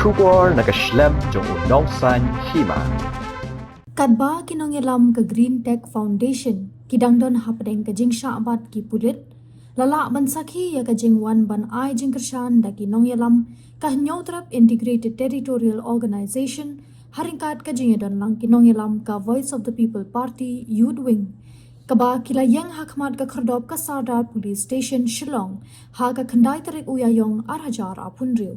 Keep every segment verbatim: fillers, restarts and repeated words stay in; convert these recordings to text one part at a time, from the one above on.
Khubor na ka shlem jong u Nongsaiñ Hima. Katba ki nongïalam ka Green Tech Foundation ki dang don hapdeng ka jingshah bat ki pulit, la lah ban sakhi ïa ka jingwan ban ai jingkyrshan da ki nongïalam ka Hynñiewtrep Integrated Territorial Organization, ha ryngkat ka jingïadon lang ki nongïalam ka Voice of the People Party Youth Wing, kaba ki la ïeng ha khmat ka khyrdop ka Sardar Police Station Shillong, ha ka khyndai tarik u Ïaïong ar hajar arphew hynriew.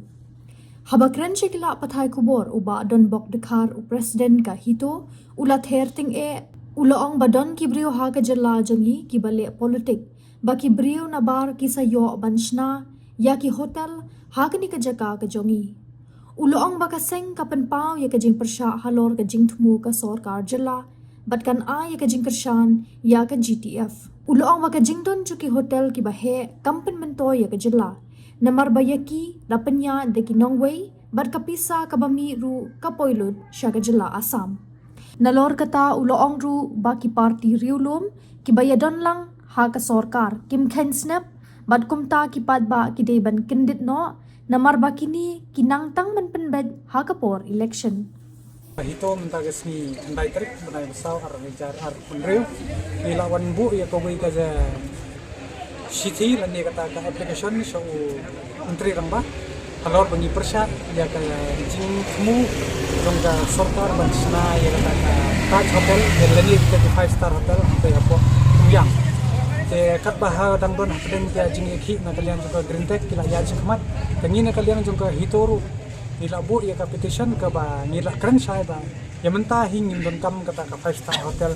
Haba kren sha ki lad pathai khubor, u Bah Donbok Dkhar, u President ka HITO, u la ther tyngeh, u la ong ba don ki briew ha ka jylla jong ngi kiba leh politik, ba ki briew nabar ki sa ïoh ban shna ïa ki hotel ha kane ka jaka ka jong ngi. U la ong ba ka seng ka pynpaw ïa ka jingpyrshah halor ka jingthmu ka sorkar jylla bad kan ai ïa ka jingkyrshan ïa ka GTF. U la ong ba ka jingdon jong ki hotel kiba heh kam pynmyntoi ïa ka jylla, namar ba ïa ki la pynïaid da ki nongwei bad ka pisa kaba mih ruh ka poi lut sha ka jylla Assam. Nalor kata, u la ong ruh ba ki party riewlum kiba ïadon lang ha ka sorkar kim kheiñ snep, bad kumta ki paidbah ki dei ban kyndit noh, namar ba kine ki nang tang ban pynbeit ha ka por election. HITO mynta ka sngi khyndai tarik bnai ba saw ar hajar arphew hynriew, ngi la wan buh ïa kawei ka ja shithi lane kata ka application sha u Myntri Rangbah halor ba ngi pyrshah ïa ka jingthmu jong ka sorkar ban shna ïa kata ka Taj Hotel lane kata ka five star hotel hangtei hapoh Umïang. Te katba ha dang don hapdeng ka jingïakhih na ka liang jong ka Green Tech, ki la ïaid shakhmat. Te ngi na ka liang jong ka HITO ruh ngi la buh ïa ka petition kaba ngi la kren shai ba ïa mynta hi ngim donkam kata ka five star hotel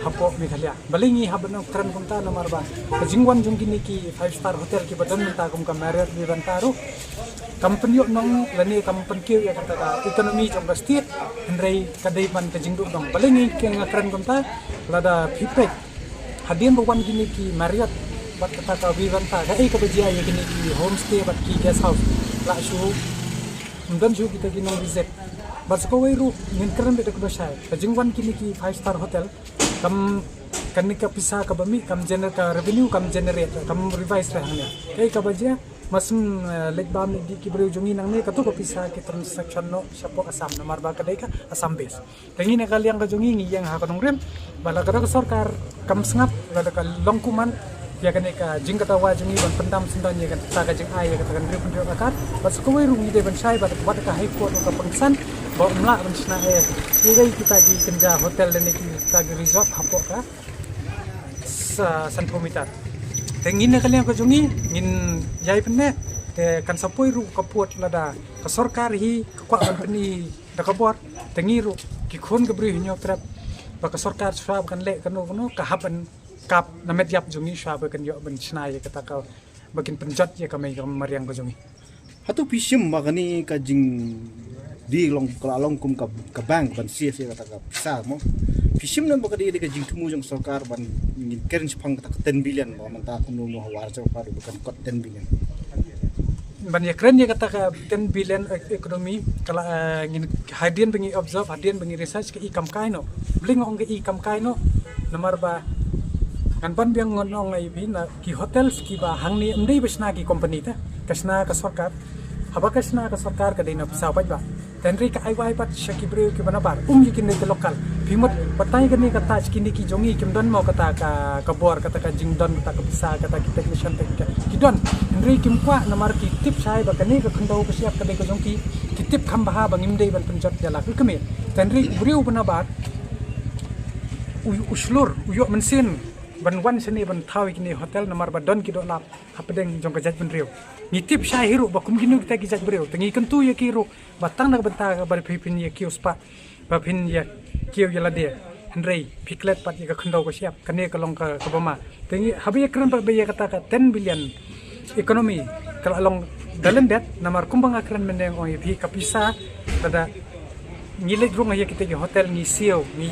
hapoh Meghalaya. Balei ngi hap ban kren kumta? Namar ba ka jingwan jong kine ki five star hotel kiba don mynta kum ka Marriott Vivanta ruh kam pynïoh nong lane kam pynkiew ïa kata ka economy jong ka state, hynrei ka dei ban ka jingduh dong. Balei ngi ki nga kren kumta? Lada phi peit, hadien ba wan kine ki Marriott bad kata ka Vivanta, kaei kaba jia ïa kine ki homestay bad ki guest house? La shu ym don shuh kita ki nong visit. Bad sa kawei ruh ngin kren beit da kaba shai, ka jingwan kine ki five star hotel, kam, kane ka pisa kaba mih kam generate, ka revenue kam generate, kam revise re hangne. Kaei kaba jia? Mar shu, eh, leit bam leit dih ki briew jong ngi nangne, kato ka pisa ki transaction noh shapoh Assam, namar ba ka dei ka Assam base. Te ngi na ka liang ka jong ngi ngi ïeng ha ka nongrim ba lada ka sorkar kam sngap, lada ka long kumne ïa kane ka jingkata wa jong ngi ban pyndam syndon ïa kata ka jingai ïa kata ka hynriew pynriew akar. Bad sa kawei ruh ngi dei ban shai bad ka High Court ka pynsan ba ym lah ban shna ïa, ïa kita ki kynja hotel lane kita ki resort hapoh ka sa, sanphew meter. Te ngi na ka liang ka jong ngi ngin ïai pynneh, te kan sa poi ruh ka pud lada ka sorkar hi ka kwah ban pyni da ka bor. Te ngi ruh ki khun ka briew Hynñiewtrep, ba ka sorkar shuwa ba kan leh kano kano, ka hap ban kap na met ïap jong ngi shuwa ba kan ïoh ban shna ïa kata ka, ba kin pynjot ïa ka mei ka mariang ka jong ngi. Hato phi shim ba kane ka jingdie long, ka la long kum ka, ka bank ban siew siew kata ka pisa mo? Phi shim ne ba ka dei, dei ka jingthmu jong sorkar ban ngin kren shaphang kata ka ten billion ba mynta kumno kumno ha war jong ka ba kan kot ten billion? Ban ïa kren ïa kata ka ten billion e-, economy, ka la, eh, ngin, hadien ba ngi observe, hadien ba ngi research, ka i kam kai noh. Balei nga ong ka i kam kai noh? Namar ba ngan ban biang ngan ong ïa phi, na ki hotels kiba hangne ym dei ba shna ki company te, ka shna ka sorkar. Haba ka shna ka sorkar ka dei na pisa paidbah. Te hynrei ka ai wai pat sha ki briew kiba nabar, um ïa kine ki local. Phi mut batai kane ka Taj, kine ki jong ngi kim don mo kata ka, ka bor, kata ka jingdon, kata ka pisa, kata ki technician, kata ki, ki don. Hynrei kim kwah namar ki tip shai ba kane ka khyndew ka shyiap ka dei ka jong ki, ki tip kham bha ba ngim dei ban pynjot ïa la ka kmie. Te hynrei u briew ba nabar u, u shlur, u ïoh mynsiem ban wan shane ban thaw ïa kine hotel namar ba don ki doh lap hapdeng jong ka jaitbynriew. Ngi tip shai hi ruh ba kum kino kita ki jaitbynriew, te ngi kyntu ïa ki ruh ba tang na ka bynta ba phi, phin ïa kiew spah, ba phin ïa kiew ïa lade. Hynrei phi klet pat ïa ka khyndew ka shyiap, kane ka long ka, kaba ma. Te ngi haba ïa kren pat ba ïa kata ka ten billion economy ka la long da lyndet, namar kumba nga kren mynne nga ong ïa phi, ka pisa lada ngi leit rung ïa kita ki hotel ngi siew, ngi,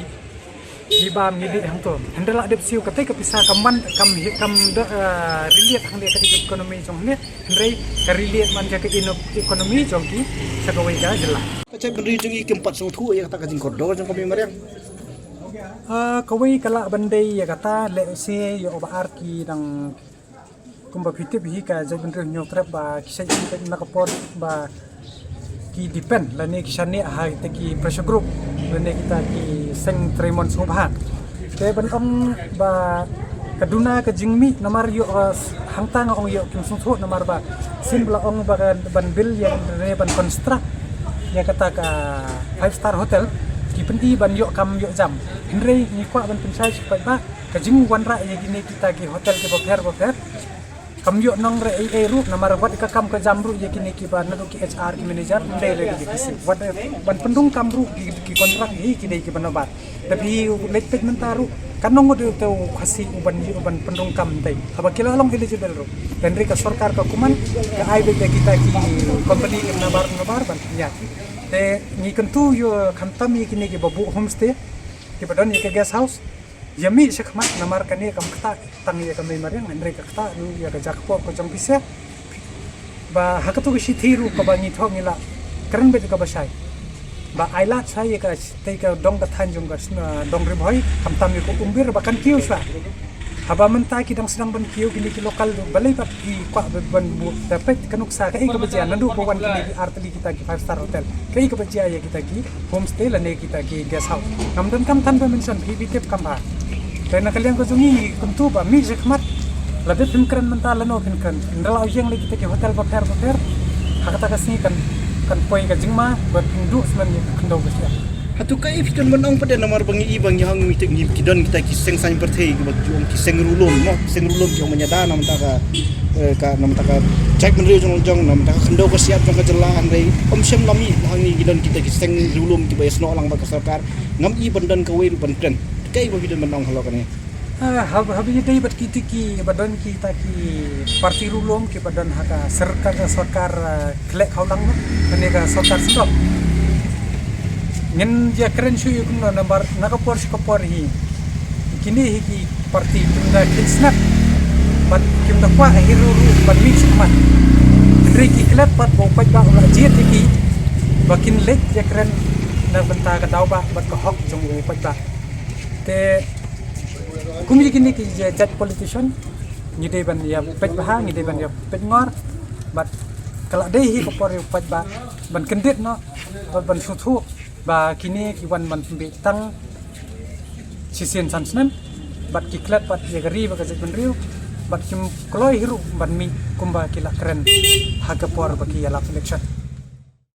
ngi bam, ngi dih hangto. Hynrei la dep siew, kata ka pisa kam man, kam hi, kam da, eh, relate hangne ka economy jong hangne. Hynrei ka relate man ïa ka ino-, economy jong ki sa kawei ka jylla. Ka jaitbynriew jong ngi kim pat sngewthuh ïa kata ka jingkordor jong ka mei mariang. Ah, kawei ka lah ban dei ïa kata, lehse ïa u Bah Ar, ki dang, kumba phi tip hi ka jaitbynriew Hynñiewtrep ba ki shait peit na ka por ba Ki depend lane ki shaniah ha kita ki pressure group lane kita ki seng trei mon sngewbha. Te ban ong ba ka duna ka jingmih namar ïoh, uh, hangta nga ong ïoh kim sngewthuh namar ba sien ba la ong ba ka ban build ïa lane ban construct ïa kata ka five star hotel, ki pyni ban ïoh kam ïoh jam. Hynrei ngi kwah ban pynshai sha paidbah ka jingwanrah ïa kine kita ki hotel kiba pher ba pher kam ïoh nong re ei ei ruh namar wat ka kam ka jam ruh ïa kine kiba naduh ki H R ki manager, ym dei re ki Khasi. Wat ban pynrung kam ruh ki, ki kontrak hi ki dei kiba nabar. Te phi leit peit mynta ruh ka nong u dei te u Khasi u ban, u ban pynrung kam te. Haba ki la long eligible ruh. Hynrei ka sorkar ka kuman ka ai beit ïa kita ki company ki nabar nabar ban ïa. Te ngi kyntu ïa khamtam ïa kine kiba buh homestay kiba don ïa ka guest house. Ïa mih sha khmat namar kane kam ktah tang ïa ka mei mariang, hynrei ka ktah ruh ïa ka jaka poh ka jong phi sha. Ba ha katu ka shithi ruh kaba ngi thoh ngi la kren beit kaba shai. Ba ai lad shai ïa ka tei ka dong ka thaiñ jong ka sna dong Ri Bhoi, khamtam ïa ka Umbir ba kan kiew shwa. Haba mynta ki dang sdang ban kiew kine ki local ruh balei pat ki kwah ban buh, da peit ka nuksa kaei kaba jia naduh ba wan kine ki artylli kita ki five star hotel. Kaei kaba jia ïa kita ki homestay lane kita ki guest house. Ngam donkam than ba mention, phi, phi tip kam bha. Te na ka liang ka jong ngi ngi kyntu ba mih sha khmat. Lada phim kren mynta lano phin kren. Ynda la ïeng lei kita ki hotel bapher bapher, ha kata ka sngi kan, kan poi ka jingma ba phin duh smen ïa ka khyndew ka shyiap. Hato kaei phi don ban ong pat de namar ba ngi i ba ngi hang mih te ngi ki don kita ki seng saiñ pyrthei kiba ki ong ki seng riewlum mo, ki seng riewlum ki ong ba ñiada na mynta ka, eh, ka na mynta ka jaitbynriew jong, jong na mynta ka khyndew ka shyiap jong ka jylla, hynrei ym shym la mih hangne ki don kita ki seng riewlum kiba ïasnoh lang bad ka sorkar. Ngam i ban don kawei ruh ban kren. Kaei ba phi don ban ong halor kane? Ah, hab-, haba ïadei bad kita kiba don kita ki parti riewlum kiba don ha ka sorkar, ka sorkar, ah, khleh khawlang, no? Kane ka sorkar syndon. Ngin ïa kren shuh ïa kumno namar na ka por sha ka por hi kine hi ki parti kim da kit snap bad kim da kwah hi ruh ruh ban mih sha khmat. Hynrei ki klet bad ba u paidbah u la jied ïa ki ba kin leit ïa kren na bynta ka daw bah bad ka hok jong u paidbah. Te kum ïa kine ki jait politician ngi dei ban ïa peit bha, ngi dei ban ïa peit ngor bad ka la dei hi ka por ïa u paidbah ban kyndit noh bad ban sngewthuh ba kine ki wan ban pynbeit tang shisien san snem bad ki klet bad ïa ka ri bad ka jaitbynriew bad kim kloi hi ruh ban mih kumba ki la kren ha ka por ba ki ïalap election.